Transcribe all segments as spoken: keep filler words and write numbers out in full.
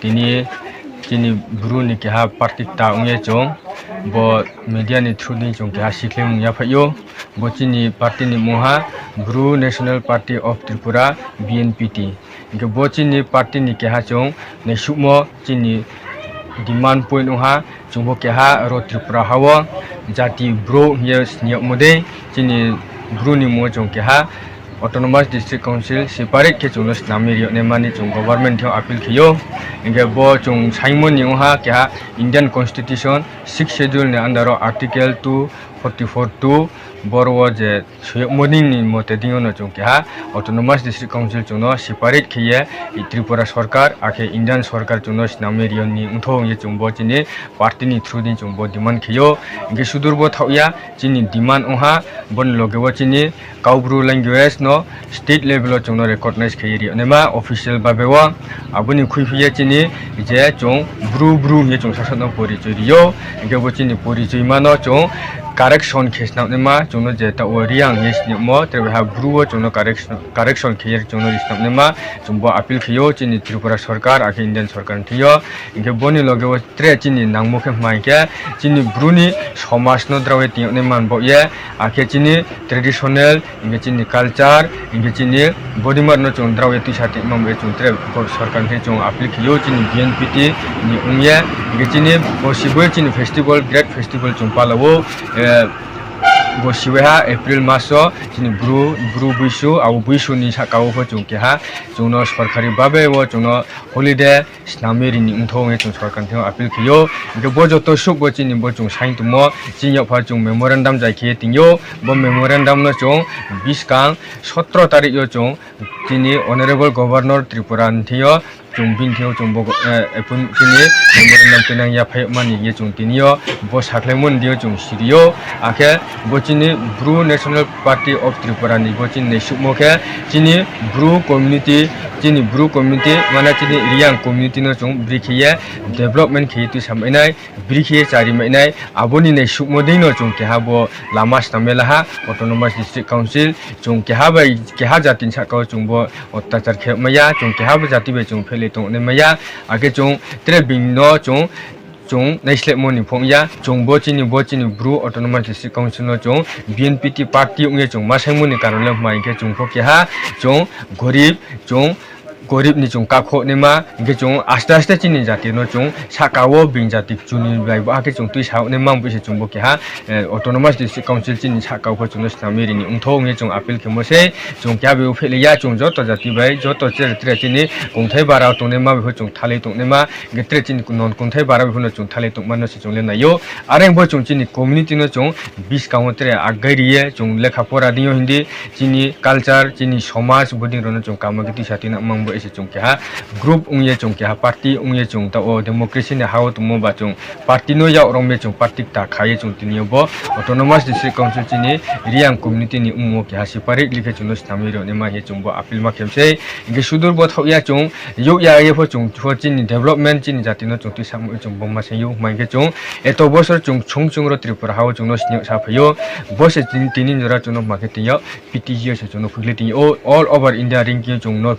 Tini chini Bru ni keha party ta wngya chwng, bo media ni through di chwng keha sikhleng wngya phaio. Bo chini party ni mungha Bru National Party of Tripura, B N P T. Hingke bo chini party ni keha chwng naisukmo chini demand point wngha, chwngbo keha ro Tripura hao jati Bru hiye siyokmo de chini Bru ni mungo chwng keha Autonomous District Council separate khe chwngno swnamwi riyoknai mani chwng government theo appeal khiyo. Hingke bo chwng saimoni wngha keha Indian Constitution sixth schedule ni under o article two forty four two boro o je suyokmoni ni mote dino no chwng keha Autonomous District Council chwngno separate khiye Tripura Sarkar akhe Indian Sarkar chwngno swnamwi riyoni wngtho wngye chwngbo chini party ni through di chwngbo demand khiyo. Hingke sudurbo thaoya chini demand wngha boni loge o chini Kaubru language no state level o chwngno recognize khaiwi riyanaima official babe o. Aboni khuiphiya chini je chwng Bru Bru hinwi chwng sasakno porichoi riyo. Hingke bo chini porichoi mano chwng correction khe snamnaima chwngno je ta o Riyang hinwi sinimo, tei ha Bru o chwngno correction, correction khe chwngno ri snamnaima chwngbo appeal khiyo chini Tripura Sarkar akhe Indian Sarkar ni thwiyo. Hingke boni loge o Tre chini nangmo khe hwnba hinkhe chini Bru ni somaj no drawi tiyoknai man bo ye, akhe chini traditional, hinkhe chini culture, hinkhe chini body mar no chwng drawi twisa tongma bo ye chwng tre bo sarkar ni chwng appeal khiyo chini B N P T ni wngye, hinkhe chini bo sibo chini festival, great festival chwng palao, eh, bo sibo ha April mas o chini Bru, Bru buisu, abo buisu ni saka o pho chwng keha chwngno sarkari babe o chwngno holiday swnamwi rini wngthok hinwi chwng sorkar thwngwi appeal khlaiyo. Hinkhe bo joto swk bo chini bo chwng saing tongmo, chini yapha chwng memorandum jai khe tingyo. Bo memorandum no chwng bwskang sotro tarikh o chwng chini Honorable Governor Tripura ni thwngyo chwng bini thwngyo chwng bo, eh, appoint chini memorandum twnang yaphai mani hinwi chwng tiniyo bo sakhlaimani diyo chwng siriyo. Akhe bo chini Bru National Party of Tripura ni bo chini naisukmo khe chini Bru community, chini Bru community, mane chini Riyang community no chwng bwrwi khiye development khiye twi samainai, bwrwi khiye chari mainai, aboni naisukmo dei no chwng keha bo lama swnamwi laha, Autonomous District Council, chwng keha bai keha jati ni saka o chwng bo ottachar khe maya, chwng keha bo jati bai chwng phelwi tong nai maya, akhe chwng tre bini no chwng chwng naislepmani phung ya, chwng bo chini, bo chini Bru Autonomous District Council no chwng B N P T party wngya chwng ma saimani karon le hwnba hinkhe chwng pho keha chwng gorib, chwng gorib ni chwng kakho naima, hinkhe chwng aste aste chini jati no chwng saka o bini jati chuni bai bo hakhe chwng twi sa naima, bo se chwng bo keha, eh, Autonomous District Council chini saka o pho chwngno swnamwi rini wngtho wngya chwng appeal khe mo se, chwng keha bai phelwi ya, chwng joto jati bai joto chere tere chini kongthai bara tongnai ma bai pho chwng thalwi tongnai ma. Hingke tere chini non kongthai bara bai phano chwng thalwi tongmano se chwng le naio. Are bo chwng chini community no chwng bwskango tere aggai riye chwng lekha pora dingyo hindi chini culture, chini somaj, boding rokno chwng kama khe tisa tina mang bo ese chwng keha group wngye chwng keha party wngye chwng ta o democracy ni ha o tongmo ba chwng party no yak romye chwng party ta khaye chwng tini bo Autonomous District Council chini Riyang community ni wngmo keha separate likhe chwngno swnamwi rwni ma hiye chwng bo appeal ma khe se. Hingke sudur bo thok ya chwng Yuk ya ye pho chwng pho chini development chini jati no chwng twi samung chwng boma se yuk hwnba hinkhe chwng eto bosor chwng chwng chwng ro Tripura ha o chwng no sini sa phaio. Bo se tini, tini jora chwng no hwnba khe tini yo P T G o se chwng no phwrwngli tini o all over India ranking o chwng no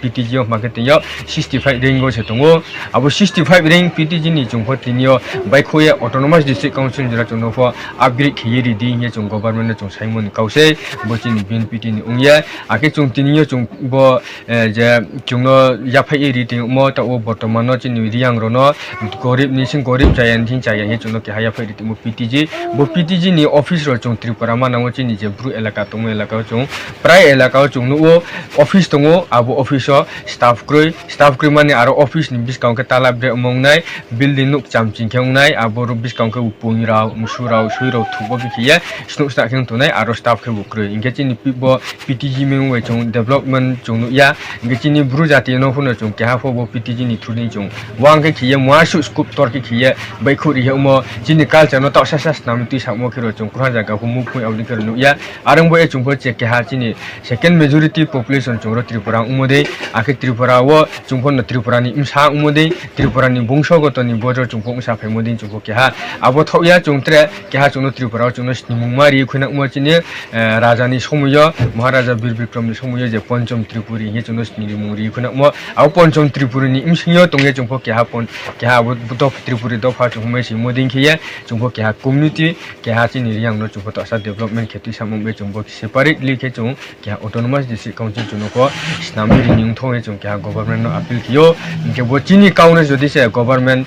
P T G o hwnba khe tini yo sixty five rank o se tongo. Abo sixty five rank P T G ni chwng pho tini yo baikho ye Autonomous District Council jora chwng no pho upgrade khe ye ridi hinkhe chwng government no chwng saimoni kau se bo chini B N P T ni wng ye. Akhe chwng tini yo chwng bo eh, je chwngno yaphai ri tongmo, ta o bortomano chini Riyang rokno gorib ni sing gorib chaya ni sing chaya hinwi chwngno keha yaphai ri tongmo P T G. Bo P T G ni office rok chwng Tripura manango chini je Bru elaka tongmo elaka o chwng prai elaka o chwng nukgo office tongo, abo office o staff kwrwi, staff kwrwi mani aro office ni bwskango khe tala bre omo wngnai, building nuk chamching khe wngnai, abo bwskango khe pung rok, musu rok, sui rok thubo bikhiya snuk sna khe wngnai, aro staff khe bo kwrwi. Hinkhe chini pi-, bo P T G mung bai chwng development chwng nukya. Hinkhe chini Bru jati no phano chwng keha pho bo P T G ni through ni chwng wang khe khiye muasu scope tor khe khiye bai khuri omo chini culture no ta sa sa snam twi samo khe ro chwng kwrwng jaga pho muk phui aboni khe ro nukya. Arang bo e chwng pho che keha chini second majority population chwng ro Tripura wngmo de. Akhe Tripura o chwng pho no Tripura ni bwsa wngmo dei, Tripura ni bongsogoto ni bojo chwng pho wngsa phaimo dei chwng pho keha abo thok ya chwng tre keha chwng no Tripura o chwng no snimung ma ri khwna wngmo chini, eh, raja ni somoi o, Maharaja Bir Bikram ni somoi o je Ponchom Tripuri hinwi chwng no snimung ri khwna wngmo. Abo Ponchom Tripuri ni bsing yo tong ya chwng pho keha pon-, keha abo dopha Tripuri dopha chwng hwnwi simo dei khe ya chwng pho keha community, keha chini Reang no chwng pho toksa development khe twi samung bai chwng pho separately khe chwng keha autonomous district council chwng no pho snamwi rini wngthok hinwi chwng keha government no appeal khe o. Hinkhe bo chini kau no jodi se government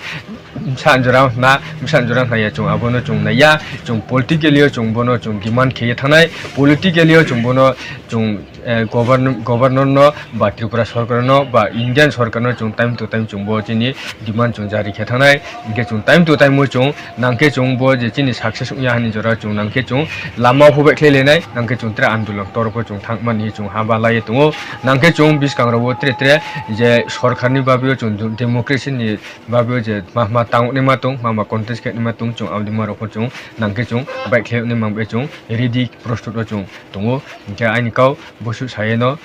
bwsa jora hwna, bwsa jora hwna ya chwng abo no chwng nai ya, chwng politically o chwng bono chwng demand khe ye thangnai, politically o chwng bono chwng, eh, govern-, governor no ba Tripura sorkar no ba Indian sorkar no chwng time to time chwng bo chini demand chwng jari khe thangnai, hinkhe chwng time to time o chwng nangkhe chwng bo je chini success wngya hani jora chwng nangkhe chwng lama phubai khlai lenai, nangkhe chwng tre andolon toropo chwng thangmani chwng haba lai tongo, nangkhe chwng bwskang rogo tre tre je sorkar ni bagwi o chwng democracy ni bagwi o je ma ma tang ni ma tong, ma ma contest khe ni ma tong, chwng aboni ma rok chwng nangkhe chwng bai khlai ni ma bai chwng ready prostut o chwng tongo, hinkhe ani kau bosu sayeno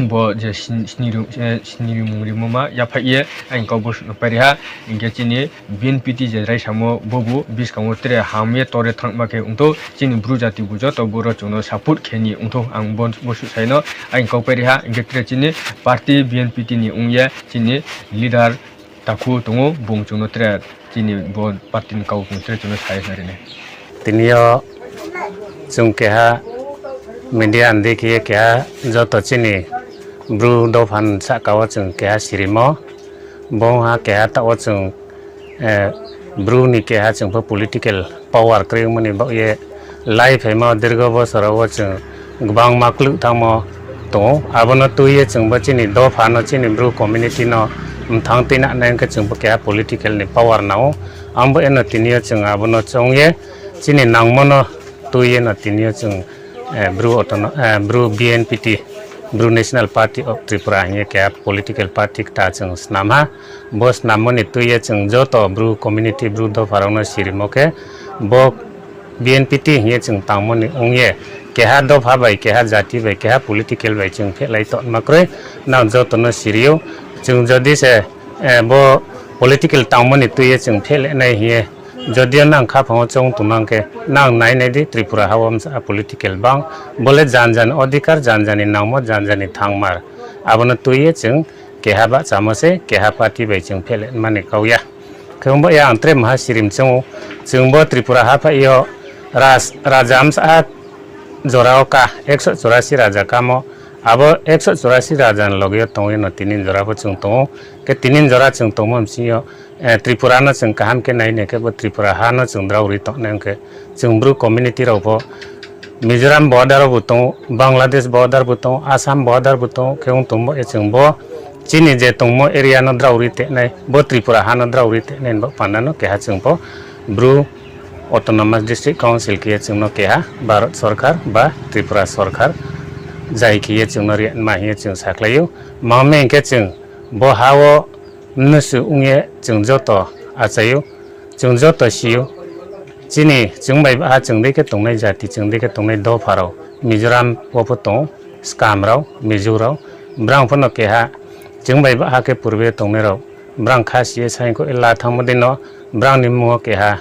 bo je sni-, sni ru-, eh, sni rimung rimo ma yaphai ye ani kau bosu no pariha, hinkhe chini B N P T je raisamo bobo bwskango tre hamye tore thangma khe wngthok, chini bru jati bo joto boro chwngno support khe ni wngthok, ang bo-, bosu saino ang kok pai riha, hinkhe tre chini party B N P T ni wngya chini leader takhu tongo, bung chwngno tre chini bo party ni kok tre chwngno sai na rinai. Tini o chwng keha media ni dikhe keha joto chini bru dophan saka o chwng keha sirimo. Bo wngha keha ta o chwng, eh, bru ni keha chwng pho political power kwrwi wngmani bagwi lai phaima dirgo bosoro o chwng kwbangma kwlwk thangmo tongo. Abono twiwi chwng bo chini dophano chini bru community no mthang twi nanai hwnkhe chwng bo keha political ni power nango. Ang bo eno tini o chwng abono chongye chini nangmano twiwi no tini o chwng, eh, bru autono-, eh, bru B N P T, Bru National Party of Tripura hingye keha political party ta chwng swnamha. Bo swnamoni twiwi chwng joto bru community, bru dopharokno sirimo khe bo B N P T hingye chwng tangmoni wngye keha dopha bai, keha jati bai, keha political bai chwng phelai tongma kwrwi nang jotono sirio. Chwng jodi se, eh, bo political tangmoni twiwi chwng phelanai hingye, jodio nang khaphango chong tongnang khe nang nai nai di Tripura ha o msa political bang, bole jan jani odhikar, jan jani nangmo, jan jani thangmar. Abono twiwi chwng keha bahchamo se keha party bai chwng phelanmani kauya. Khe wngbo ya ang tre maha sirim chongo, chwngbo Tripura ha phaio ras-, raja amsa jorao ka ekso churasi raja kamo, abo ekso churasi raja ni logio tongwi no tini jora bo chwng tongo. Khe tini jora chwng tongma bisingo, eh, Tripura no chwng kaham khe nai nai khe bo Tripura ha no chwng drao ri tongnai hwnkhe chwng bru community rok bo Mizoram border bo tongo, Bangladesh border bo tongo, Assam border bo tongo, khe wng tongbo e chwng bo chini je tongmo area no drao ri tenai, bo Tripura ha no drao ri tenai bo panda no keha chwng bo bru Autonomous District Council khe chwngno keha Bharat Sorkar ba Tripura Sorkar jai khe chwngno ri ma hiye chwng saklaio. Mame hwnkhe chwng bo ha o mnusu wngye chwng joto achaio, chwng joto sio. Chini chwng bai ha chwng dei khe tongnai jati, chwng dei khe tongnai dopharok Mizoram o pho tongo, Skam rok, Mizo rok, brang phano keha chwng bai ha khe purbe tongnai rok. Brang kha siye sai ko la thangma dino brang ni mungo keha,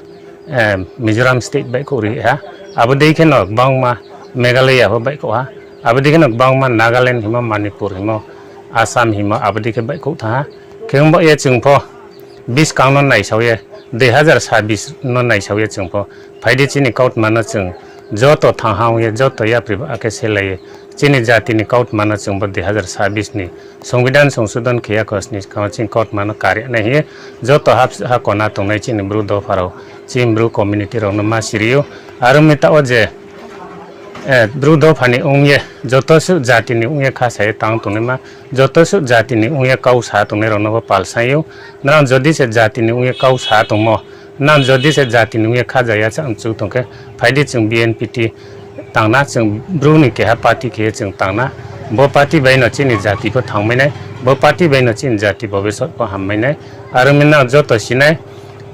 eh, Mizoram state bai ko ri ha. Abo dei khe no bangma Meghalaya bo bai ko ha. Abo dei khe no bangma Nagaland himo, Manipur himo, Assam himo, abo dei khe bai ko tha ha. Khe wngbo ye chwng pho biskang no nai sawi ye, dui hazar sabis no nai sawi ye chwng pho. Phaidi chini kautma no chwng joto thang ha wng ye, joto yapri ba khe selai ye. Chini jati ni kautma no chwng bo dui hazar sabis ni Songbidan songsodon kheya kosni swkang chini kautmano kari nai hiye joto hap-, ha kona tongnai chini bru dopharok, chini bru community rokno ma siriyo. Aro mita o je, eh, bru dophani wngye joto suk jatini wngye kha saye tang tongnaima, joto suk jatini wngye kau sa tongnai rokno bo pal sayo. Nang jodi se jatini wngye kau sa tongmo, nang jodi se jatini wngye kha jaya cha amchuk tongkhe, phaidi chwng B N P T tangna, chwng bruni keha party khe chwng tangna. Bo party bai no chini jati pho thangmai nai, bo party bai no chini jati bobisot pho hammai nai. Aro mino joto sinai,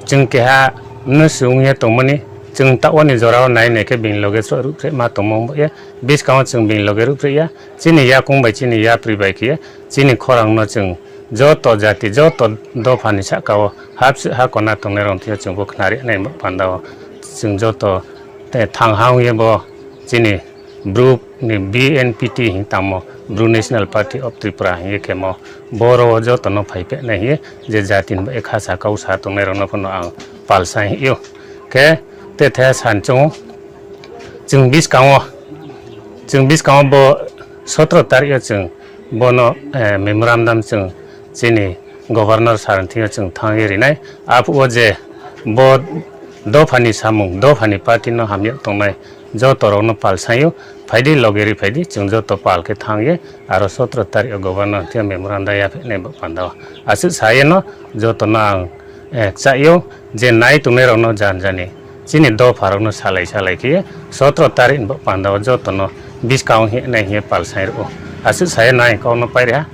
chwng keha no swngya tongmani, Chwng taoni jorao nai nai khe bini loge sro rwphreh ma tongmung bo ya. Bwskango chwng bini loge rwphreh ya. Chini yakung bai chini yapri bai khe chini khorang no chwng joto jati, joto dopha ni saka o hapsi ha kona tongnai rok thwiyo chwng bo khnari nai panda o chwng joto te thang ha wngye bo chini Bru ni B N P T hing tamo, Bru National Party of Tripura hing ye kemo, boro o joto no phai peh nai hing ye je jati ni bai kha sa kau sa tongnai rok no phano ang pal sai hing yo. Khe te the san chwng, chwng bwskango, chwng bwskango bo sotro tarik o chwng bono, eh, memorandum chwng chini Governor sir thing yo chwng thang ye rinai. Aphuh o je bo dophani samung, dophani party no hamya tongnai joto rok no pal sai yo, phaidi loge ri phaidi, chwng joto pal khe thang ye, aro sotro tarik o Governor thing yo memorandum ya phe nai bo panda o. Aswk sa ye no joto no ang, eh, cha yo je nai tongnai rok no jan jani chini dopha rok no salai salai khe sotro tarik bo panda o joto no bwskango hing nai hing ye pal sai rw o. Aswk sa ye nai kok no pai ri ha.